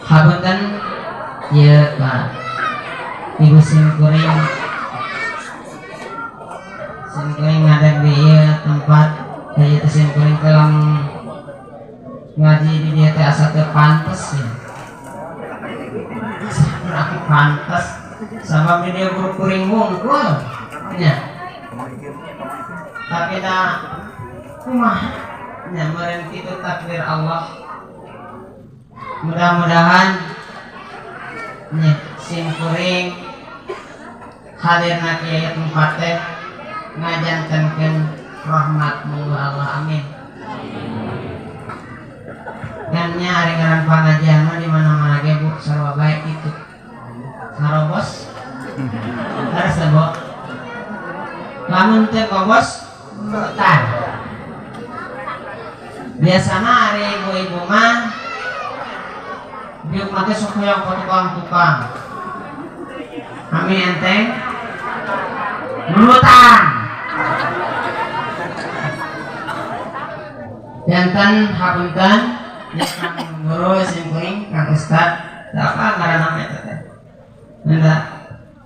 Hapunten ieu Pak, Ibu simkuring, simkuring ngadeg di ieu tempat ieu teh, simkuring teh lamun ngaji di dieu teh asa teu pantes ya. Kurang pantes sabab di dieu guru kuring wungkul nya, tapi da kumaha nya, meureun kitu takdir Allah. Mudah-mudahan nya simkuring hadirna kieu tempat teh ngajantenkeun rahmat mulu Allah, amin. Dan nya ari ngaran pangajian mah di mana-mana ge, Bu, sarua bae kitu ngarobos harus Bu, lamun teu kobos tan. Biasana ari ibu-ibu mah diuk mah teh sok hoyong ka tukang-tukang, kami enteng nurutan. Janten hapunten ya Kang Guru simkuring, Kang Ustad, apa ngaranna eta teh? Nanda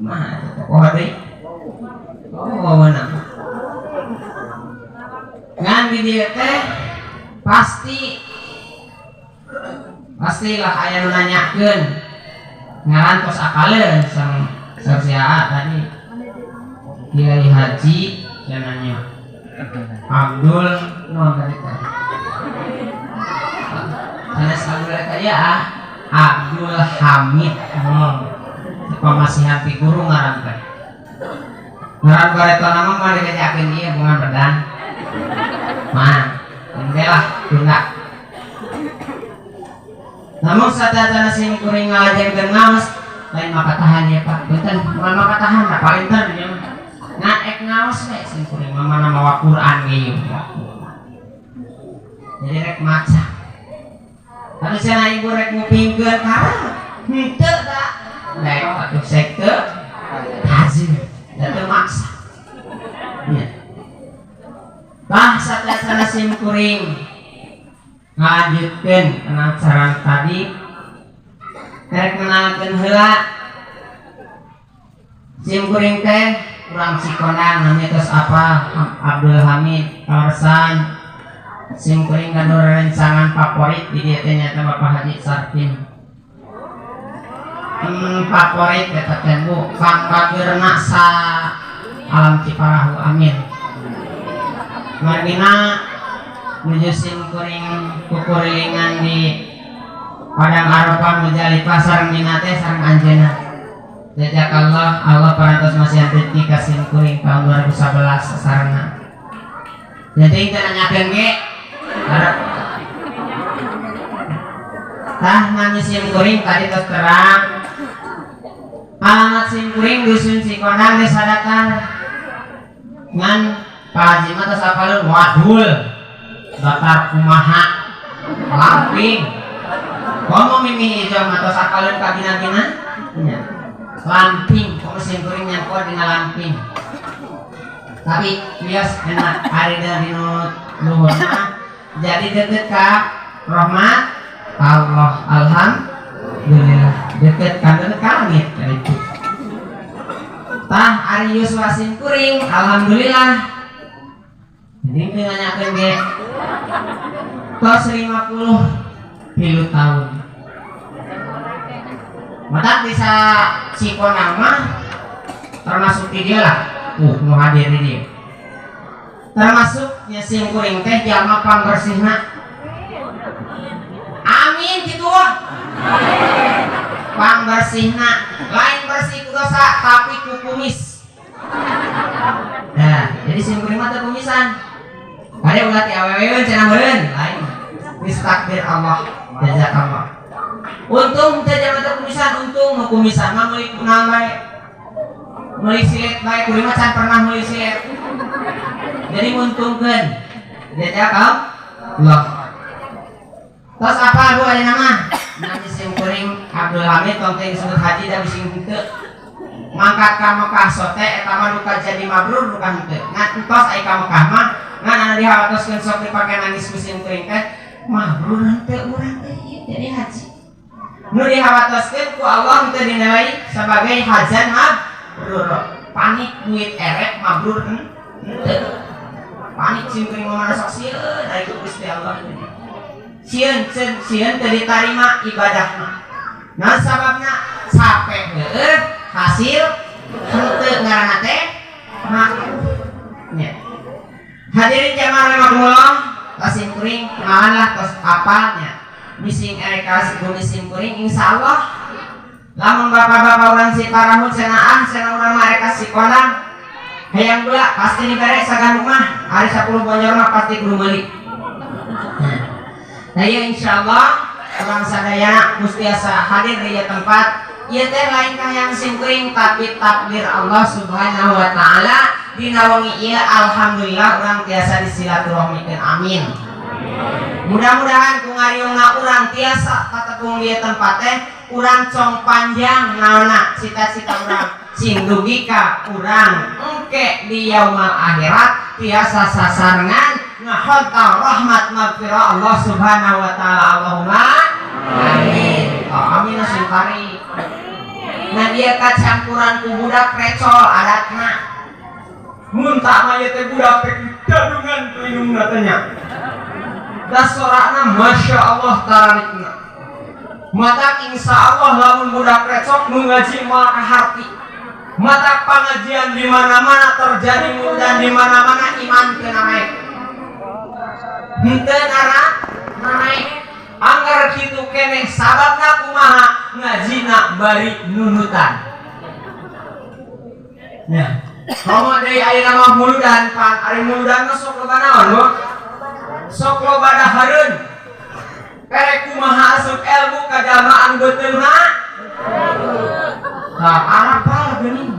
mah eta tokoh deui. Oh, mana? Ngan di dieu teh pasti pastilah aya nu nanyakeun ngaran, tos apaleun sang sarsia tadi, Kiai Haji nanya Abdul non tadi teh sanes Abdul eta ya, Abdul Hamid. Oh, pamasihan ti guru ngaran teh, ngaran bareto nama mah dibejakeun ieu bunga bedan mah engke lah tunda. Namun satacana sim kuring ngalajengkeun ngaos lain maka tahan ya Pak, punten, bukan maka tahan lah palinter ya mah ngan ek ngaos we sim kuring mah, mana mawa Quran ge ieu, jadi rek maca. Tapi cenah ibu rek ngupingkeun karena henteu da rek atuh sekte haji da teu maksa nya. Tah, satacana sim kuring ngalanjutkeun kana acara tadi, rek ngenalkeun heula sim kuring teh urang Cikondang, namanya tos apa Abdul Hamid. Kaleresan sim kuring gaduh rerencangan favorit di dieu teh nyaeta Bapak Haji Sarkin. Favorit eta teh, Bu, Kang Bageurna sa alam Ciparahu, amin. Margina nuju sim kuring kukurilingan di Padang Arafah, Muzdalifah sareng Mina teh sareng anjeunna. Jazakallah, Allah parantos masihan rezeki ka sim kuring tahun 2011 sasarengan. Jadi teu nanyakeun ge harap. Tah, nami sim kuring tadi tos terang. Alamat sim kuring Dusun Cikondang, Desa Datar. Ngan Pak Haji mah tos apaleun wadul. Datar kumaha lamping. Komo mimi ijo mah tos apaleun ka bina-bina? Nya. Lamping, komo sim kuring nyangkot dina lamping. Tapi wios enak ari dari nu luhur mah jadi deket ka rahmat Allah, alhamdulillah deket ka, deket ka langit dari itu. Tah, ari yuswa sim kuring alhamdulillah, jadi teu nanyakeun ge tos 53 tahun. Matak bisa Cikondang mah termasuk di dia lah, nu hadir di dia termasuk nya sim kuring teh jalma pangbersihna, amin kitu wah. Pangbersihna lain bersih ku dosa, tapi ku kumis. Nah, jadi sim kuring mah teu kumisan. Ada ulah ti awewe cenah meureun, lain geus takdir Allah, jazakallah. Untung teh jalma teu kumisan, untung nu kumisan mah meuli kunaon bae, meuli silet bae, kuring mah can pernah meuli silet, jadi nguntungkeun, jazakallah. Tos apa Bu aya nama? Nami sim kuring Abdul Hamid, tong teh disebut haji da bisi henteu. Mangkat ka Mekah sote eta mah duka jadi mabrur duka henteu. Ngan entos ai ka Mekah mah ngan anu dihawatoskeun sok dipake nangis ku sim kuring teh Mabrur henteu urang teh ieu jadi haji. Nu dihawatoskeun ku Allah teu dinilai sebagai hajan mabrur. Panik duit erek mabrur henteu. Panik sim kuring mah sok sieun ari ku Gusti Allah. Sieun sieun teu ditarima ibadahna. Nah sababna capek heueuh hasil henteu ngaranna teh makruh. Nya. Hadirin jamaah rahimakumullah, sim kuring kenalan lah tos apalnya. Bising erek ka bumi sim kuring insyaallah lamun bapak-bapak urang Ciparahun cenah cenah urang mah erek ka Cikondang hayang gula pasti dibere sagandung mah hari 10 bonjor mah pasti kudu meuli. Nah ieu insyaallah urang sadayana mustiasa hadir di ieu tempat ieu teh lain kahayang sim kuring tapi takdir Allah Subhanahu wa taala dina wengi ieu alhamdulillah urang tiasa disilaturahmikeun amin. Mudah-mudahan ku ngariungna urang tiasa katepung di tempat teh urang cong panjang naonna cita-cita urang sing dugi ka urang engke di yaumal akhirat tiasa sasarengan ngahontal rahmat magfirah Allah Subhanahu wa taala. Allahumma amin. Oh, amin sing tarik. Nah dia kacampuran ku budak recol adatna. Mun tak mah ieu teh budak teh dadungan indungna teh nya. Da sorana Masya Allah tararikna. Mata insya Allah lamun budak recok nu ngaji moal kaharti. Mata pengajian di mana-mana terjadi dan di mana-mana iman teu naik. Henteu naraek. Anggar kitu keneh sababna kumaha ngajina bari nunutan. Nya. Komo deui ayeuna mah muludan pan ari muludan mah sok loba naon Bu? Sok loba dahareun. Erek kumaha asup ilmu ka jalma anu beuteungna? Tah arapal geuning.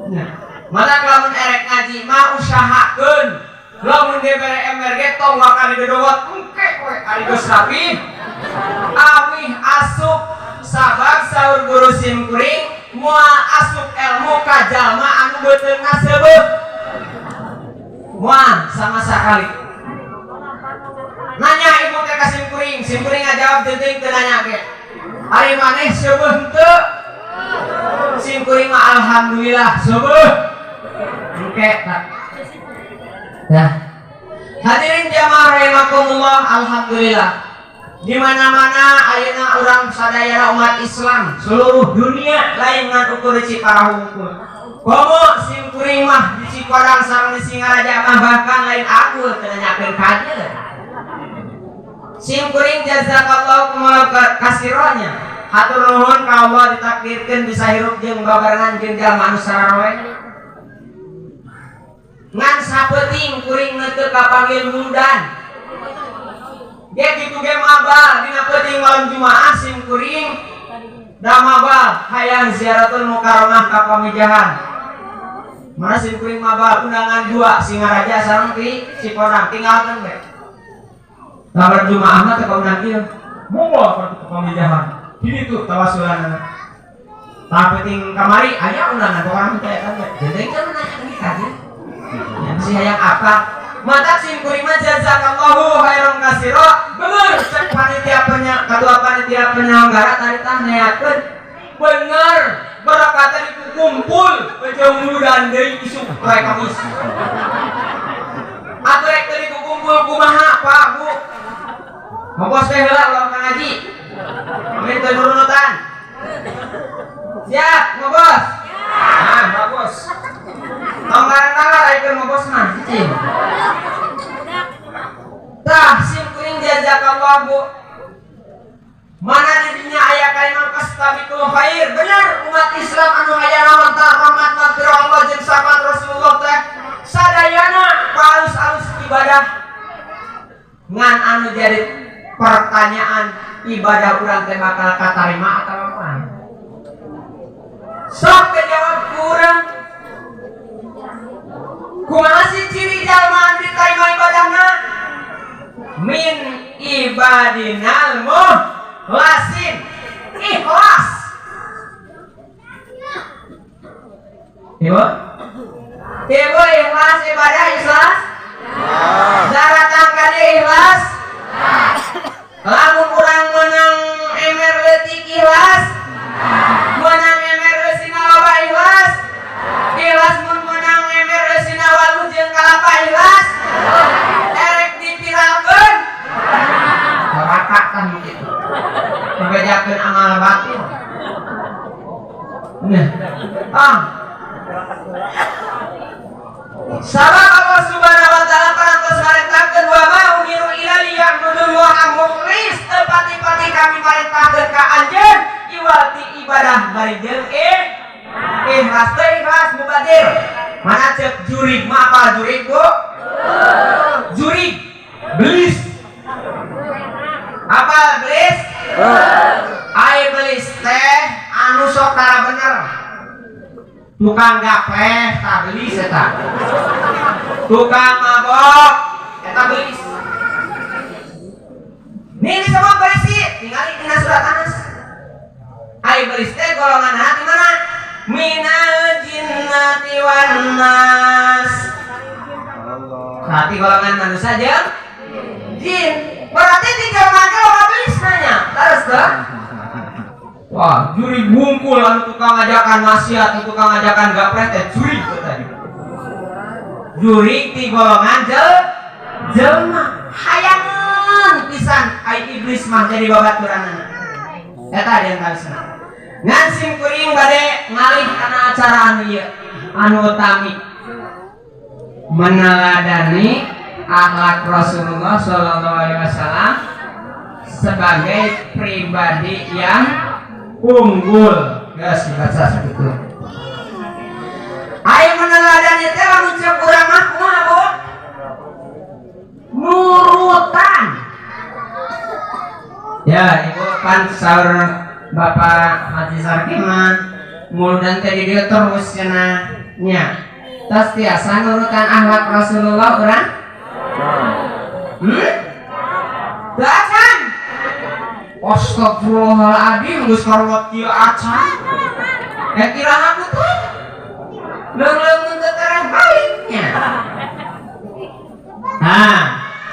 Nya. Matak lamun erek ngaji mah usahakeun. Lamun dibere ember ge tong waka didodowot engke we ari geus rapi. Amih asup sabab saur guru sim kuring moal asup ilmu ka jalma anu beuteungna seubeuh. Moal sama sekali. Nanya ibu teh ka sim kuring ngajawab teuting teu nanya ge. Ari maneh seubeuh henteu? Sim kuring mah alhamdulillah seubeuh. Engke tak. Nah, hadirin jamaah rahimakumullah, alhamdulillah. Di mana-mana ayeuna urang sadayana umat Islam seluruh dunia lain ngan ukur Ciparahun. Komo sim kuring mah di Cipadang sareng di Singaraja mah bahkan lain aku teu nanyakeun kajeun. Sim kuring jazakallahu kumala kasironya. Hatur nuhun ka Allah ditakdirkeun bisa hirup jeung babarengan jeung jalma anu sararoe. Ngan sapeuting kuring teu kapanggil muludan. Ge kitu ge mabal dina peuting malam Jumaah sim kuring da mabal hayang ziaratul mukarramah ka Pamijahan. Mana sim kuring mabal undangan dua Singaraja sareng di Cikonang tinggalkeun we. Lamun Jumaah mah teu kaundang ieu. Moal ka Pamijahan. Jadi tuh tawasulanana. Tah peuting kamari aya undangan pokona teh eta we. Jadi kan nanya ke kajeun. Ya mesti hayang apa? Mata sim kuring mah jazakallahu khairan katsira. Bener cek panitia ketua panitia penyelenggara tadi tah neakeun. Bener barakatna dikumpul jeung muludan deui isuk poe Kamis. Atuh rek teu dikukumpul kumaha Pak Bu? Ngobos teh heula ulah ka ngaji. Amin teu nurunutan. Siap ngobos? Nah, bagus. Tong barang-barang ari keur ngobos mah cicing. Tah sim kuring jazakallah Bu. Mana di dinya aya kalimat fastabiqul khair. Bener umat Islam anu hayang hontal rahmat magfirah Allah jeung syafaat Rasulullah teh sadayana alus-alus ibadah. Ngan anu jadi pertanyaan ibadah urang teh bakal katarima atawa moal? Sok kejawab ku urang. Kumaha sih ciri jalma anu diterima ibadahna? Min ibadinal muhlasin ikhlas. Ibu? Ibu ikhlas ibadah ikhlas? Daratang ka dieu ikhlas? Nah, ah. Sabab Allah Subhanahu wa taala parantos marentahkeun wa ma umiru illa liya'budullaha mukhlis, teu pati-pati kami marentahkeun ka anjeun iwal ti ibadah bari jeung ikhlas. Teu ikhlas mubadir. Mana cek jurig mah, apa jurig, Bu? Jurig belis. Apa belis? Ai belis teh anu sok tara bener. Tukang gapleh tah belis eta. Tukang mabok eta belis. Nih disebut berisi, tinggal dina surat Anas. Ai belis teh golongan hati mana? Minal jinnati wan nas. Berarti golongan manusia jeung jin. Berarti tiga make loba belis nanya. Terus tuh. Wah, jurig bungkul anu tukang ngajakan maksiat, anu tukang ngajakan gapleh teh jurig teh tadi. Jurig ti golongan jelma. Hayangeun pisan ai iblis mah jadi babaturanana. Eta di antawisna. Ngan sim kuring bade ngalih kana acara anu ieu, anu utami. Meneladani akhlak Rasulullah Shallallahu Alaihi Wasallam sebagai pribadi yang unggul. Geus dibaca sakitu. Ayo meneladani teh lamun ceuk urang mah kumaha, Bu? Nurutan. Ya, Ibu kan saur Bapak Haji Sarki mah muludan teh di dieu terus cenah nya. Tos tiasa nurutan akhlak Rasulullah urang? Hmm? Teu acan. Astagfirullahaladzim, geus karuat kieu acan. Eh kira aku teh. Leung-leung teu tereh baliknya. Nah,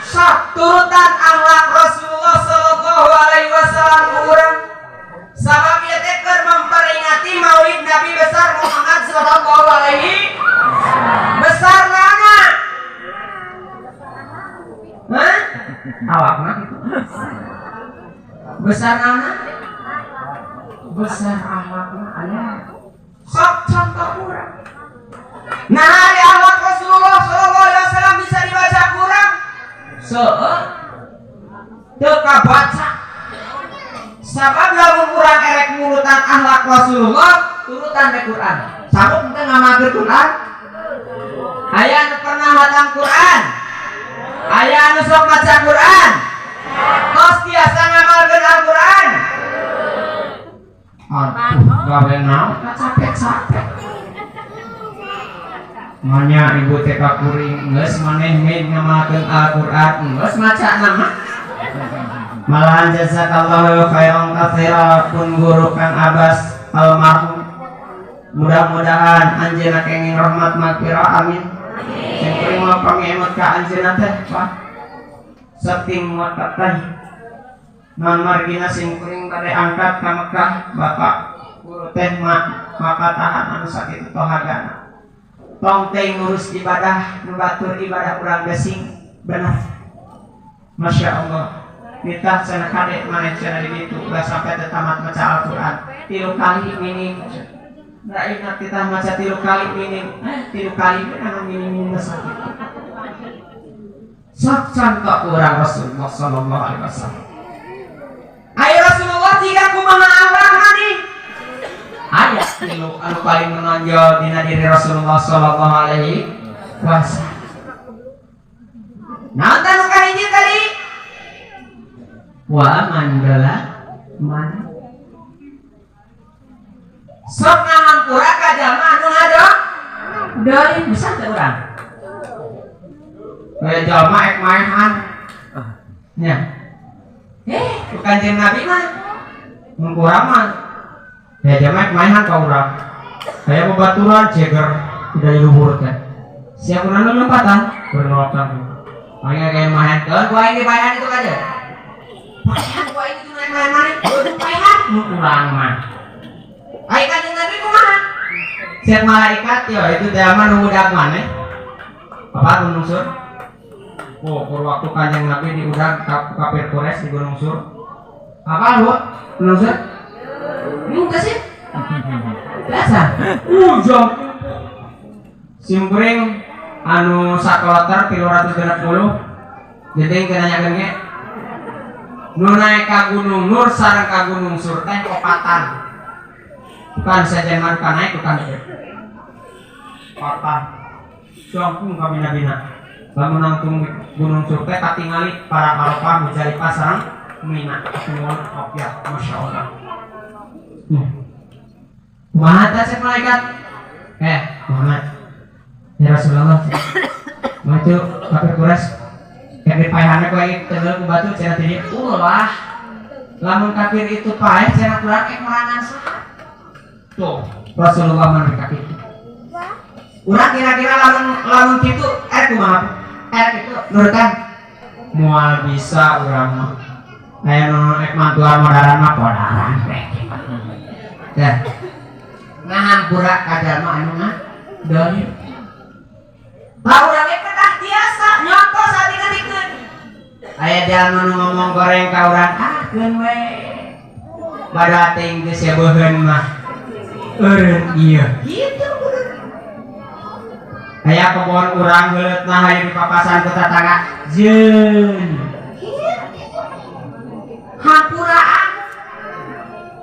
sok turutan akhlak Rasulullah Sallallahu Alaihi Wasallam urang. Sabab ieu teh keur memperingati Maulid Nabi besar Muhammad Sallallahu Alaihi besar mana? Hah? Awakna gitu. Besar mana? Besar akhlakna aya. Sok contoh urang. Nah, hari akhlak Rasulullah Sallallahu Alaihi Wasallam bisa dibaca kurang. Seueur teu kabaca. Sabab lamun urang erek nurutan akhlak Rasulullah, turutan ke Quran. Sanggup teu ngamalkeun Quran? Aya anu pernah hatam Quran? Aya anu sok maca Quran? Tos biasa ngamalkeun Al-Quran? Aduh, gawe naon capek-capek. Manya ibu teh ka kuring geus maneh mid ngamalkeun Al-Quran, geus maca nama. Malahan jazakallahu khairan katsira pun guru Kang Abbas almarhum. Mudah-mudahan anjeunna kenging rahmat magfirah, amin. Sing kuring mah pangemut ka anjeunna teh, Pak. Sakti muat teh. Non margina sim kuring bade angkat ka Mekah, Bapak guru teh maka tahan anu sakitu tohagana. Tong teh ngurus ibadah, nu batur ibadah urang gesing bener. Masya Allah. Nitah cenah kade maneh cenah di ditu ulah sampai teu tamat maca Al-Qur'an. 3 kali minim. Raina titah maca 3 kali minim. 3 kali anu minim sakitu. Sok contoh urang Rasulullah sallallahu alaihi wasallam. Ayo Rasulullah jika kumaha akhlakna nih? Aya tilu anu paling menonjol dina diri Rasulullah sallallahu alaihi wasallam. Naon teh nu kahiji tadi? Wa mandala man. Sok ngahampura ka jalma anu ngado deui bisa teu urang? Kayak jalma ek maehan. Nya. Bukan jeung Nabi mah. Mun urang mah. Ya jalma ek maehan ka urang. Kayak babaturan ceger dari luhur teh. Siap urang lompatan, bernolokan. Makanya kayak main ke, gua ini bayan itu aja. Bayan gua ini tuh main main main, bayan nu urang mah. Ai kanjeng Nabi kumaha? Siap malaikat yo itu teh mah nu udag maneh. Apa Gunung Sur? Oh, kur waktu kanjeng Nabi diudag kafir Quraisy di Gunung Sur. Apa lu? Gunung Sur? Ini enggak sih? Biasa. Ujung. Simkuring anu sakloter 360. Jadi yang nanyakeun ge nu naik ka Gunung Nur sareng ka Gunung Sur teh opatan. Bukan sejen mah naik bukan teh. Opatan. Jangkung kabina-bina. Lamun nangtung Gunung Sur teh katingali para Arafah, Muzdalifah sareng Mina. Katingali opiah, Masya Allah. Kumaha teh cek malaikat? Muhammad. Ya Rasulullah. Maju kafir Quraisy. Kayak dipaehanna ku aing teunggeul ku batu cenah ti dieu. Ulah. Lamun kafir itu paeh cenah kurang merangan saha? Tuh, Rasulullah mah nepi ka kitu. Urang kira-kira lamun lamun kitu kumaha? Kitu nurutan moal bisa urang mah. Aya nu ek mantuan modaran mah podaran we. Tah. Ngahampura ka jalma anu ngadolim. Tah urang ge kedah biasa nyontoh saeutik-eutikeun. Aya jalma nu ngomong goreng ka urang, ah keun we. Bada teuing geus beuheun mah. Eureun ieu. Kitu. Aya kebon urang heuleutna hayu dipapasan ku tatangga. Jeun. Hampuraan.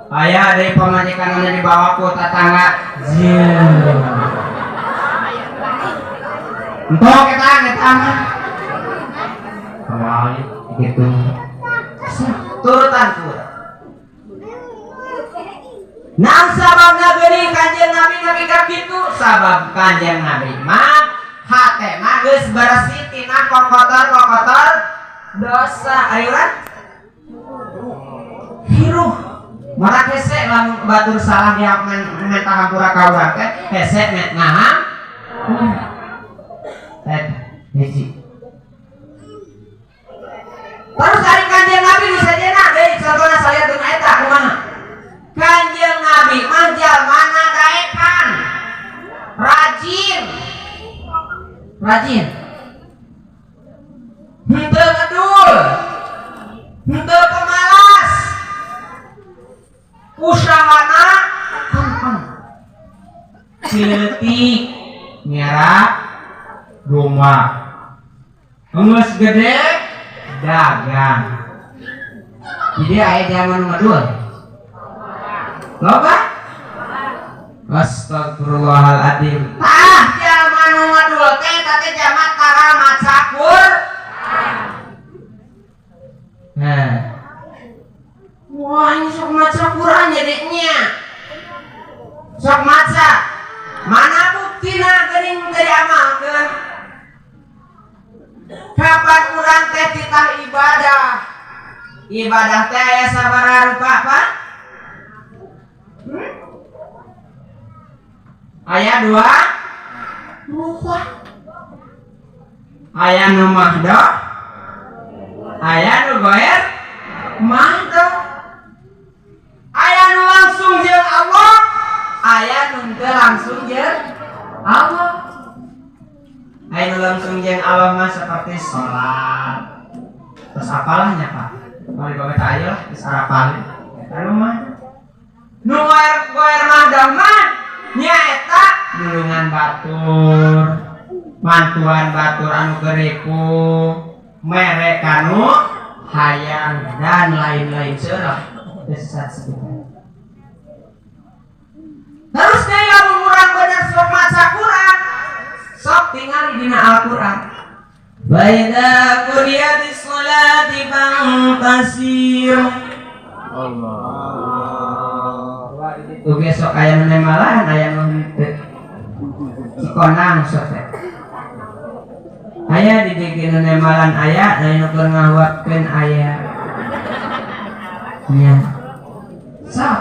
Aya deui pamajikan anu dibawa ku tatangga. Jeun. Entok eta eta mah. Kawali gitu. Turutan ku. Nah sababna geuning Kanjeng Nabi nepi ka kitu, sabab Kanjeng Nabi mah hatena geus bersih tina kokotor-kokotor dosa. Ayo urang hiruh. Marak hese lamun batur salah dia menta hampura ka urang teh hese ngaham. Eta hiji. Terus ari Kanjeng Nabi nu sajena deui contohna saliatun eta kumaha? Kanjeng Nabi mah jalmana daekan. Rajin. Rajin. Henteu ngedul. Henteu pemalas. Usahana gampang. Cileutik ngera domba. Geus gede dagang. Jadi aya jalma nu ngedul. Loba? Astagfirullahaladzim. Tah jalma nu ngedul teh eta teh jalma tara maca Quran. Nah. Wah, ini sok maca Quran jadinya. Sok maca. Mana buktina geuning teu diamalkeun? Kapan urang teh titah ibadah? Ibadah teh aya sabaraha rupa, Pak? Aya dua rupa. Aya nu mahdoh, aya nu goer mahdoh. Aya nu langsung jeung Allah, aya nu teu langsung jeung Allah. Aya nu langsung jeung Allah mah seperti sholat. Terus apalahnya, Pak? Kalau dibawa aja lah, geus arapalin. Eta nu mah. Nu goer mahdoh mah nyaeta nulungan batur, mantuan batur anu geriku, mere kanu hayang dan lain-lain seueur sesat sekitar. Terus deui lamun urang bener sok maca Quran, sok tingali dina Al-Quran. Wa idza qudiyatis sholati fantasir. Allah. Itu besok aya nu nemalan, aya nu henteu. Cikonang sok teh. Aya di dieu nu nemalan aya, aya nu keur ngahuapkeun aya. Nya. Sok.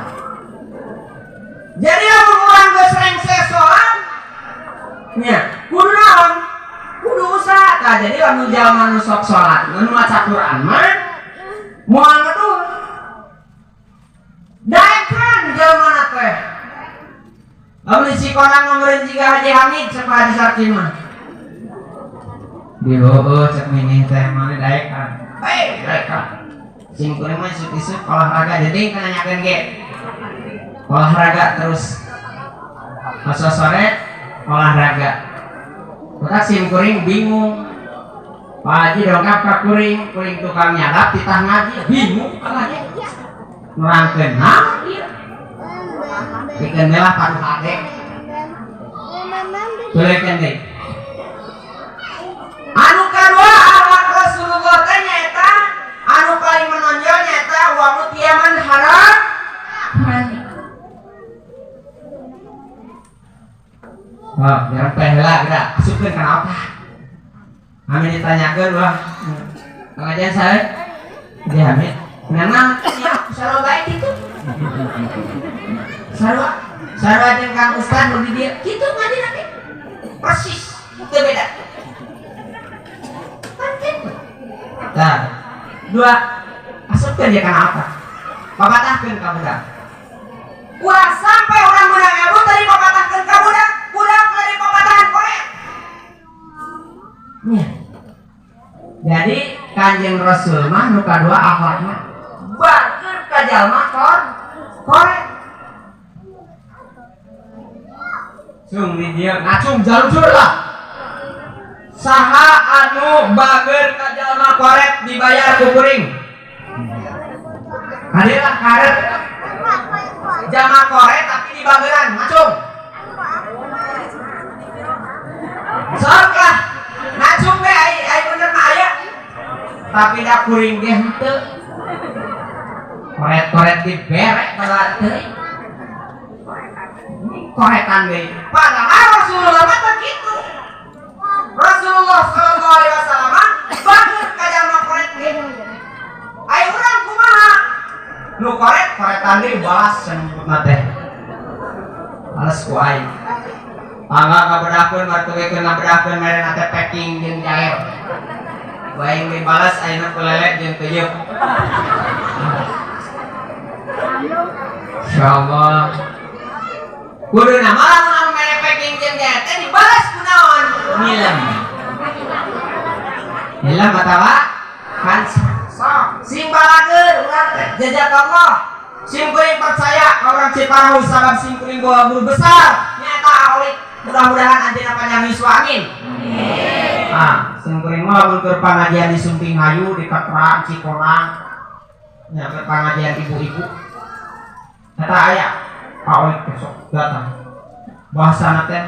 Jadi lamun urang geus rengse salat, nya, kudu naon? Kudu usaha. Tah jadi lamun jalma nu sok salat, nu maca Quran mah moal ngedul. Daekan jalma teh. Lamun di Cikonang ngomongin jiga Haji Hamid cek Haji Sarkim mah. Di heueuh cek minih teh mah daekan. Hei, daekan. Sim kuring mah isuk-isuk olahraga jadi kan nanyakeun ge. Olahraga terus. Masa sore olahraga. Maka sim kuring bingung. Pak Haji dongkap ka kuring, kuring tukang nyadap titah ngaji, bingung Pak Haji. Nerangkeun, hah? Pikeun lah paruh hade. Tuluikeun deui. Anu kadua akhlak Rasulullah teh nyaeta anu paling menonjol nyaeta wa mutiaman haram. Wah, nyerempeh heula geura, asupkeun kana otak. Amin ditanyakeun wah. Pengajian saya dia amin. Memang ya sarua bae kitu. Sarua sarua jeung Kang Ustad nu di dieu kitu ngajina teh. Persis, teu beda. Kan kitu. Tah, dua asupkeun dia kana otak. Papatahkeun ka budak. Ulah sampai urang meunang ilmu tadi papatahkeun ka budak, budak dari papatahan koret. Nya. Jadi Kanjeng Rasul mah nu kadua akhlakna bageur ka jalma koret. Sung di dieu ngacung jalucur lah. Saha anu bageur ka jalma koret dibayar ku kuring. Hadilah karet. Jalma koret tapi dibageuran ngacung. Sok lah ngacung we ai bener mah aya. Tapi da kuring ge henteu. Koret-koret diberek bae teuing. Koretan deui. Padahal Rasulullah mah teu kitu. Rasulullah sallallahu alaihi wasallam bageur ka jalma koret ge. Ai urang kumaha? Nu koret koretan deui balas semputna teh. Balas ku aing. Tangga ngabedahkeun martugekeun ngabedahkeun merena teh packing jeung jair. Ku aing dibalas ayeuna ku lele jeung teuyeuk. Insyaallah. Kuduna mah lamun anu mere packing jeung jair teh dibalas ku naon? Nilem. Nilem atawa kan sok sing balageun urang teh jazakallah. Sim kuring percaya ka urang Ciparahu sabab sim kuring bawa guru besar nyaeta Aolik. Mudah-mudahan anjeunna panjang yuswa amin. Ah, sim kuring mah lamun keur pangajian di Sumping Hayu di Ketrang Cikonang nya keur pangajian ibu-ibu. Eta aya Aolik besok datang. Bahasana teh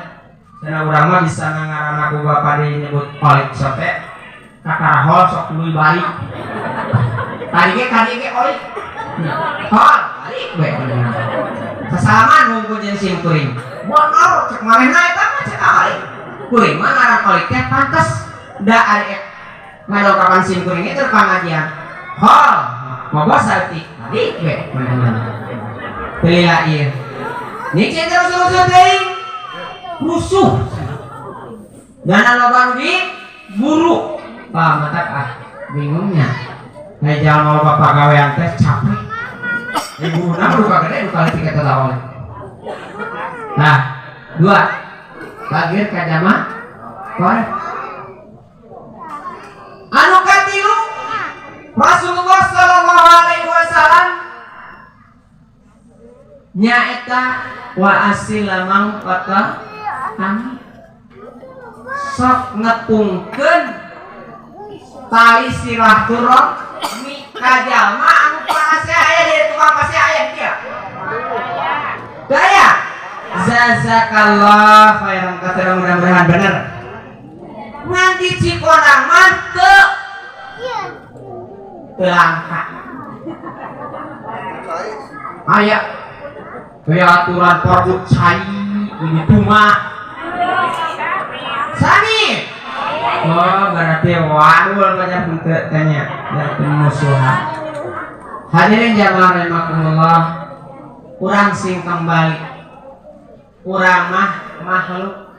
cenah urang mah bisa ngaranna ku bapa deui nyebut Olik sote kakarahol sok tuluy balik. Tadi ge Olik. Hol balik we. Sasalaman hungkul jeung sim kuring. Bonor cek manehna eta mah cek Olik. Kuring mah ngaran Olik teh pantes da ari ngadongkapan sim kuring itu pangajian. Hol moga saeutik balik we manehna. Teu ieu. Nicin terus rusuh teuing. Rusuh. Dana loba nu di buru. Bah matak ah bingungnya. Aya jalma loba pagawean teh capek. Ibu na luka gede luka leutik eta lawan. Nah, dua. Bagir ka jalma koret. Anu katilu Rasulullah sallallahu alaihi wasallam nyaeta wa asilamang kata kami sok ngepungkeun tali silaturahmi ka jalma anu pasea aya di tukang pasea aya di dieu. Daya jazakallah khairan katsiran mudah-mudahan bener. Ngan di Cikonang mah teu langka. Aya kaya aturan produk cai ini tuma sami. Oh berarti waduh banyak henteu tanya berarti musuhan. Hadirin jamaah rahimakumullah, urang sing kembali. Urang mah makhluk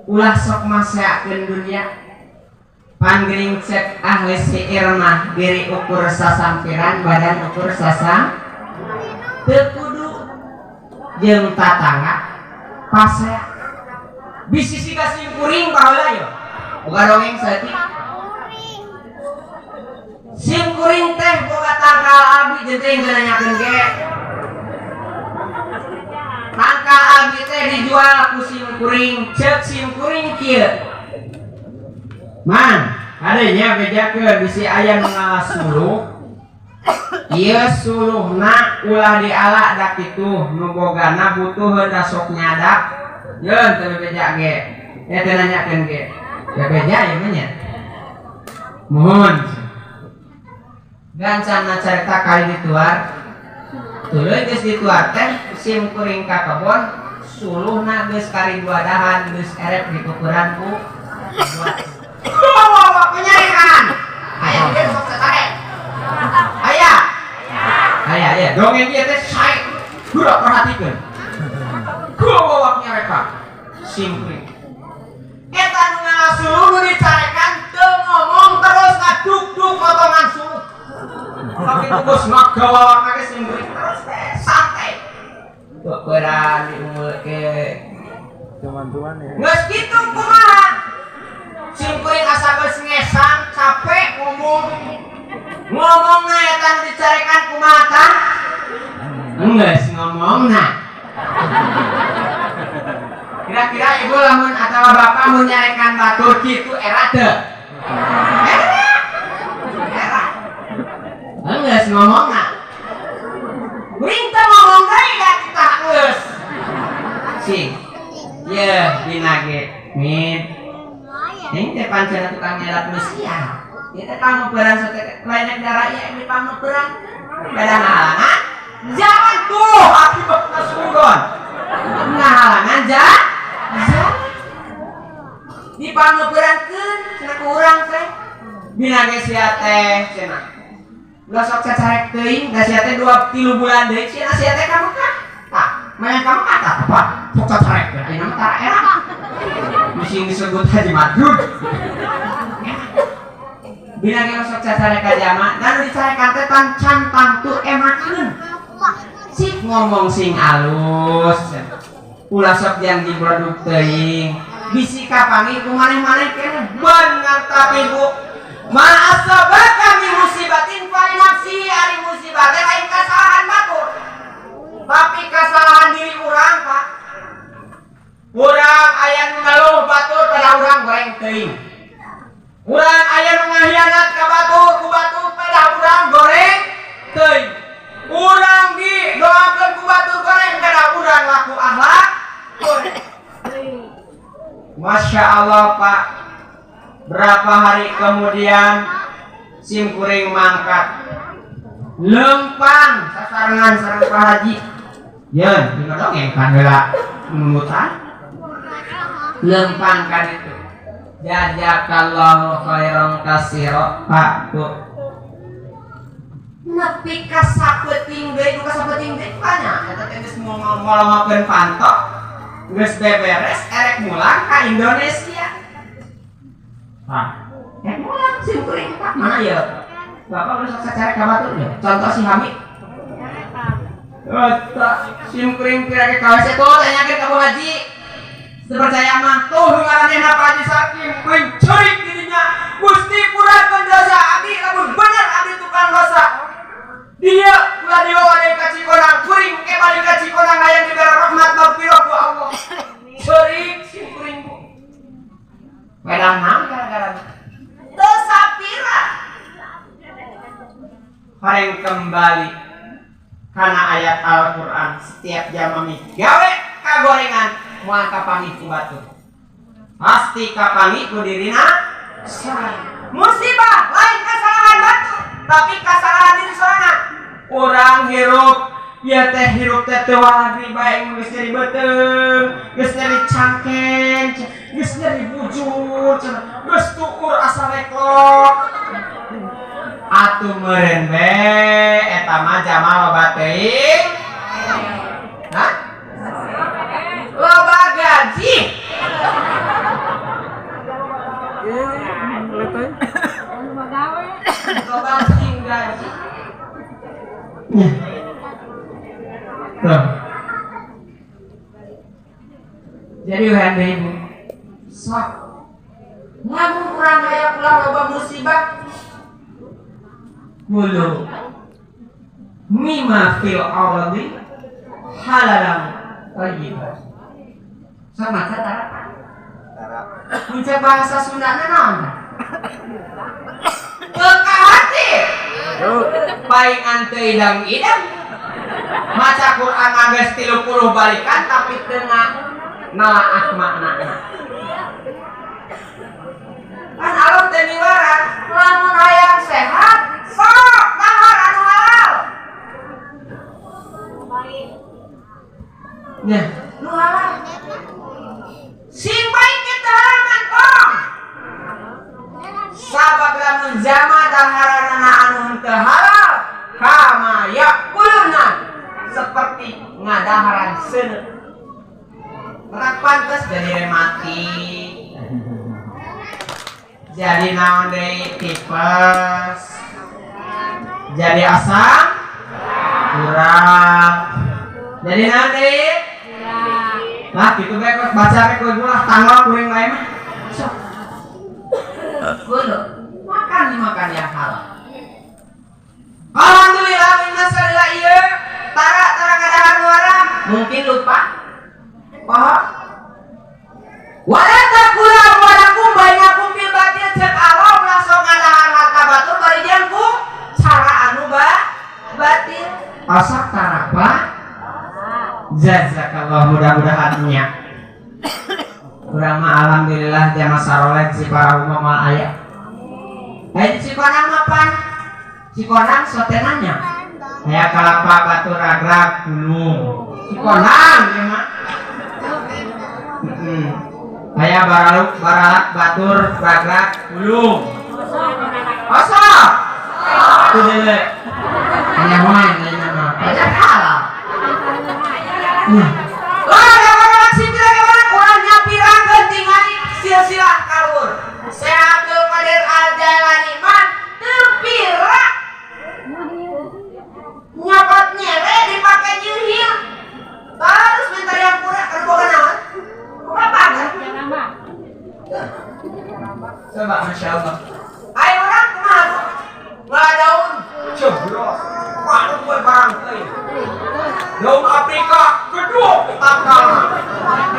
ulah sok maseakeun dunia. Panggering cek ahli syair mah diri ukur sasampiran badan ukur sasam teu kudu jeung tatangga pasea bisi siga sim kuring baheula ye boga dongeng saeutik sim kuring teh boga tangkal abdi jeung teh nanyakeun ge Tangkal abdi teh dijual ku sim kuring, ceuk sim kuring kieu. Man, adanya bejakeun bisi aya nu ngala suluh. Ieu suluhna ulah diala da kitu, nu bogana butuh da sok nyadap. Yeun teu bebeja ge. Ya teu nanyakeun ge. Bebeja ieu mah nya. Mohon. Gancangna carita kali dituar. Tuluy geus dituar teh sim kuring ka kebon, suluhna geus kari dua dahan geus erep dikukuran ku. Wah, penyarekan. Aya ge sok sacarek. Aya. Aya aya dongeng ieu teh sae. Kudu perhatikeun. Gawawak nyarekan. Sim kuring. Eta nu ngala suluh nu dicarekan teu ngomong terus ngaduk-duk potongan suluh. Tapi geus ngagawawak ge sim kuring terus teh santai. Beuperan diunggulkeun. Cuman-cuman ya. Geus kitu kumaha? Sim kuring asa geus ngesang capek ngomong. Ngomongna eta nu dicarekan kumaha tah? Geus ngomongna. Kira-kira ibu lamun atawa bapak mun nyarekan batur kitu era teu? Era. Era. Geus ngomongna. Kuring teu ngomong deui da kita geus. Sing. Yeuh dina ge. Min. Ini teh pancen tukang nyadap nu sial. Ieu teh pamuperan sote lain darah ieu di pamuperan. Beda ngahalangan. Jangan tuh akibatna suudon. Ngahalangan jalan. Di pamuperankeun cenah ku urang teh. Bina ge sia teh cenah. Ulah sok cacarek teuing da sia teh 2 3 bulan deui cenah sia teh ka Mekah. Tah, main ka Mekah tah apa? Sok cacarek ayeuna mah tara era. Mesti disebut Haji Madrun. Bila ge sok cacarek ka jama, dan nu dicarekan teh tan can tangtu emakeun. Sik ngomong sing alus. Ulah sok janji produk teuing. Bisi kapanggih ku maneh-maneh keneh bener tapi Bu. Ma asabaka min musibatin fa li nafsi, ari musibah teh lain kasalahan batur. Tapi kasalahan diri urang, Pak. Urang aya nu ngeluh batur pada urang goreng teuing. Urang aya nu ngahianat ka batur ku batur pada urang goreng teuing. Urang didoakeun ku batur goreng pada urang laku akhlak goreng. Masya Allah Pak. Berapa hari kemudian sim kuring mangkat lempang sasarengan sareng Pak Haji. Yeun dina dongeng kan heula nundutan. Lempang kan itu. Jazakallahu khairan katsira Pak Bu. Nepi ka sapeuting deui nu ka sapeuting deui banyak eta teh geus ngolongokeun panto geus beberes erek mulang ka Indonesia. Tah, erek mulang sim kuring Pak mana ya? Bapak geus sok sacarek ka batur ya. Contoh si Hamid. Eta sim kuring kira ke ka WC tuh tanyakeun ka Bu Haji. Teu percaya mah tuh ngaranna Pak Haji Sakim mencuri dirinya. Gusti purakeun dosa abdi lamun bener abdi tukang dosa. Dia ulah dibawa deui ka Cikonang kuring ke balik ka Cikonang hayang dibere rahmat magfirah ku Allah. Ceurik sim kuring Bu. Wedang naon gara-gara teu sapira. Horeng kembali kana ayat Al-Qur'an setiap jam gawe kagorengan moal kapanggih ku batur. Pasti kapanggih ku dirina sorangan. Musibah lain kasalahan batur, tapi kasalahan diri sorangan. Urang hirup ieu teh hirup teh teu walagri bae geus nyeri beuteung, geus nyeri cangkeng, geus nyeri bujur, geus tuur asa reklok. Atuh meureun be eta mah jama loba teuing. Hah? Loba gaji. Loba sing gaji. Tuh. Jadi wahai ibu, sok lamun urang hayang ulah loba musibah, kulu mimma fil ardi halalan Thayyibah. Sok maca tara? Tara. Mun bahasa Sundana naon? Teu hati. Paingan teu idam-idam. Maca Quran geus 30 balikan tapi teu nalaah maknana. Kan Allah teh miwaran, lamun hayang sehat, sok dahar anu halal. Nya, nu halal. Sing baik kita halal mantong. Sabab lamun jama daharanana anu henteu halal, kama yakuluna, seperti ngadaharan seuneu. Rak pantes jadi rematik. Jadi naon deui tipes. Jadi asam kurang. Jadi naon deui? Lah kitu bae kok baca we ku ibu lah tanggal kuring bae mah. Sok. Kudu makan makan yang halal. Alhamdulillah inna salila ieu tara tara ngadahar nu haram. Mungkin lupa. Oh. Wala takulu amwalakum bainakum bil batil, cek Allah ulah sok ngadahar harta batur bari jeung ku cara anu batil. Asak tara Pak. Jazakallah, mudah-mudahan nya. Urang mah alhamdulillah jama saroleh Ciparau mah moal aya. Aya di Cikonang mah pan. Cikonang sotenanya. Aya kalapa batu ragrag gunung. Cikonang ieu mah. Aya baraluk baralak batur ragrag gulung. Kosong. Tuh deui. Nyaman ayeuna mah. Pajak halal. Lah baralak sipir baralak urang nyapirakeun tingali silsilah kaluhur. Syekh Abdul Qadir Al-Jailani mah teu pira nyokot nyere dipake nyeuhir. Terus minta yang pura kan boga naon? Boga pagar. Coba Masya Allah. Ayo orang kumaha bu? Ngala daun jeblos. Waduh gue barang euy. Daun Afrika gedung tangkalna.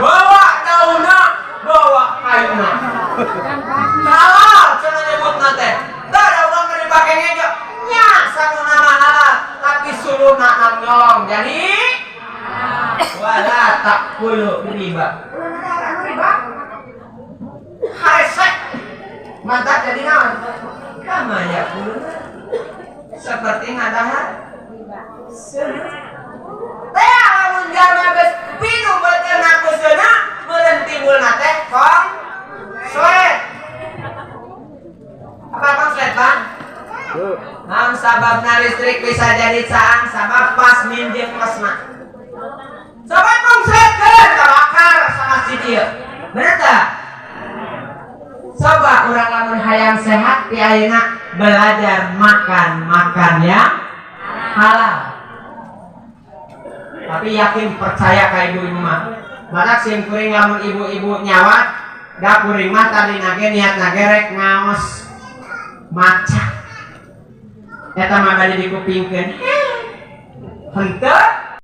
Bawa daunna, bawa kayuna. Halal cenah nyebutna teh. Da da urang keur dipake ngejo. Nya sanuna mah halal, tapi suluna nang nyolong. Jadi wala takulu riba. Ulah riba. Haresek. Mantap jadi naon? Kama yakuluna. Seperti ngadahar seuneu. Teh lamun jalma geus pinuh beuteuna ku seuneu, meureun timbulna teh konslet. Apa konslet, Bang? Naon sababna listrik bisa jadi caang? Sabab pas minjem plasma. Sabab konsletkeun kabakar sama si dieu. Bener teu? Coba urang lamun hayang sehat ti ayeuna belajar makan-makan yang halal. Tapi yakin percaya ka ibu-ibu mah. Matak sim kuring lamun ibu-ibu nyawat, da kuring mah tadi nage niat nage rek ngaos maca. Eta mah bade dikupingkeun. Henteu